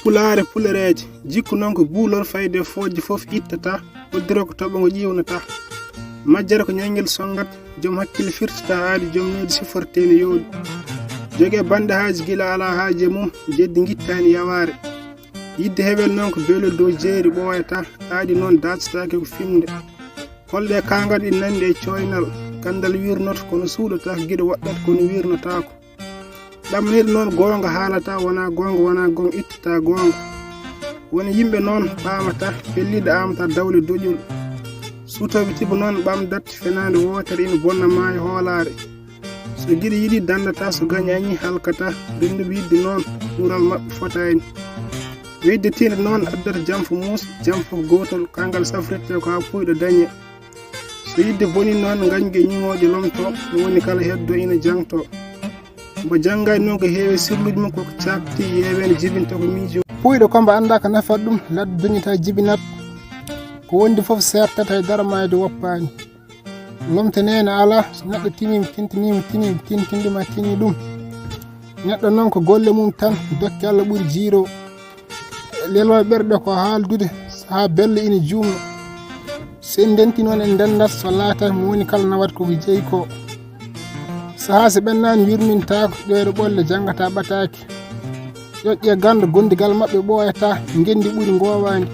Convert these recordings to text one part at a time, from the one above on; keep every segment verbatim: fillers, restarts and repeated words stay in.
Pulaare pulereeje, jikku noon ko buulol fayde fooƴde fof ittata, hoddiro ko toɓo ngo ƴiiwnata. Majjere ko ñayngel sonngat, joom hakkille firtata aadi, joom needi siforteeni yooɗi. Jogee bannde haaji gila alaa haaji e mum, jeddi ngittaani yawaare. Yidde hewel noon ko beelol dow jeeri ɓooyata, aadi noon daacetaake ko fimde. Holɗe kaangal ina nanndi e cooynal, ganndal wirnoto kono suuɗata, giɗo waɗɗata kono wirnotaako. Ɗamaniiɗo noon goonga haalata, wonaa goonga, wonaa goonga ittata goonga. Woni yimɓe noon paamata, pelliiɗo aamata dawle doƴol. Suutooɓe tiba noon ɓamdat, fenaande wootere ina bonna maayo hoolaare. So giɗo yiɗi danndata, so gañaani halkata, dennduɓe yidde noon ɓural maɓɓe fotaani. Weydetiinde noon addata jamfo muus, jamfo ko gootol, kangal safrete ko haa puyɗo dañe. So yidde boni noon, ngañgu e ñiŋooje lomto, ɗum woni kala heddo ina jaŋto. Mbo janngaani noon ko heewi sirluuji mum, koko caakti yeeweende jibinta ko miijo. Puyɗo ko mbo anndaa ko nafata ɗum, ladde duñata jibinat. Ko wondi fof seertata e dara maayde woppaani. Lomte neene alaa, so neɗɗo tiniima, tintiniima, tiniima, tintindi ma tini ɗum. Neɗɗo noon ko golle mum tan, dokke Allah ɓuri jiiro. Lelooɓe ɓerɗe ko haaldude, sahaa belɗo ina juumna. So en ndenti noon en ndenndat, so laataaki mo woni kala nawata koko jeyi ko. Sahaa so ɓennaani yurmintaako, ƴoyre ɓolle janngata ɓataake. Ƴoƴƴe ganndo gondigal maɓɓe ɓooyata, ngenndi ɓuri ngoowaani.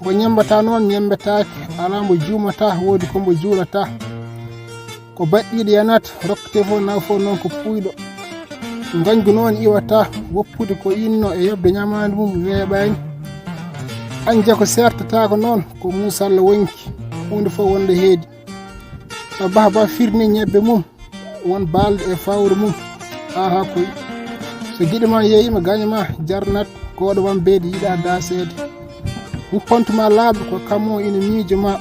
Ko ñemmbata noon ñemmbetaake, alaa mbo juumata, woodi ko mbo juulata. Ko baɗɗiiɗo yanata, rokkete fof naw fof noon ko puyɗo. Ngañgu noon iwata, woppude ko inno e yoɓde ñamaandi mum weeɓaani. Añde ko seertataako noon, ko muusalla wonki, huunde fof wonde heedi. So bah bah firni ñebbe mum, won baalde e fawre mum, haa haa koy. So giɗo ma yeeyima gaño ma, jarnat, gooɗo wam beedi yiɗa daaseede. Wuppantu ma laaɓa ko kammo ina miijo ma.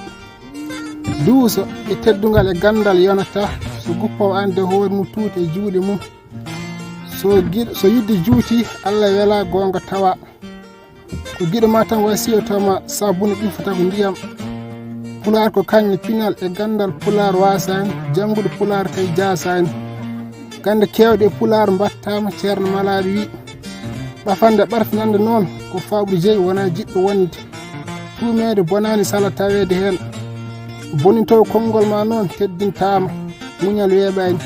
Duuso e teddungal e ganndal yonata, so guppo o ande hoore mum tuuti e juuɗe mum. So giɗo, so yidde juuti, Allah wela goonga tawa. Ko giɗo ma tan way siyotoo ma, sabune ƴuffata ko ndiyam. Pulaar ko kañƴe pinal e ganndal pulaar waasaani, janngude pulaar kay jaasaani. Gannde keewɗe e pulaar mbattaama, Ceerno Malaaɗo wi. Ɓafande ɓartinande noon ko fawɓe jeyi wonaa jiɗɗo wonde. Tuumeede bonaani sala taweede heen. Bonintoowo konngol ma noon teddintaama, muñal weeɓaani.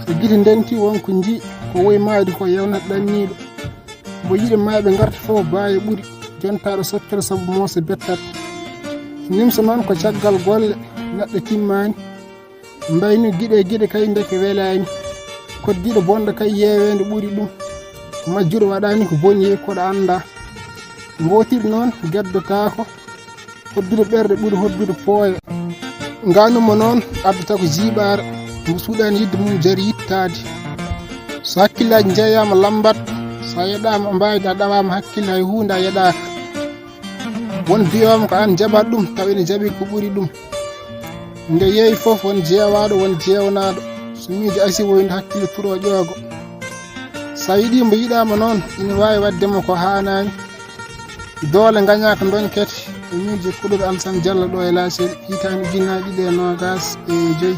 So gite ndenti won ko nji, ko woyi maayde ko yewnat ɗanniiɗo. Mbo yiɗi maayɓe ngarta fof baayo ɓuri, jontaaɗo soccol sabu mooso bettat. Nimsa noon ko caggal golle, neɗɗo timmaani. Mbayni giɗo e giɗo kay ndeke welaani. Koddiiɗo bonɗo kay yeeweende ɓuri ɗum. Majjuɗo waɗaani ko boni yehi koɗo anndaa. Mbootir noon geddotaako. Hoddude ɓerɗe ɓuri hoddude pooya. Ngaanumma noon addata ko jiiɓaare. Mbo suuɗaani yidde mum jari yittaade. So hakkillaaji njeeyaama lammbat, so a yeɗaama mbaayde a ɗawaama hakkille hay huunde a yeɗaaka. Won biyooma ko aan jaɓat ɗum taw ene jaɓi ko ɓuri ɗum. Nde yeeyi fof won jeewaaɗo won jeewnaaɗo. So miijo asii woyde hakkille turo ƴoogo. So a yiɗii mbo yiɗaama noon ina waawi waɗde mo ko haanaani. Doole ngañaaka ndoñkete e miijo Kuɗol Alsan Jallo ɗo e Laasel hitaande ujunnaji ɗiɗi e noogas e joyi.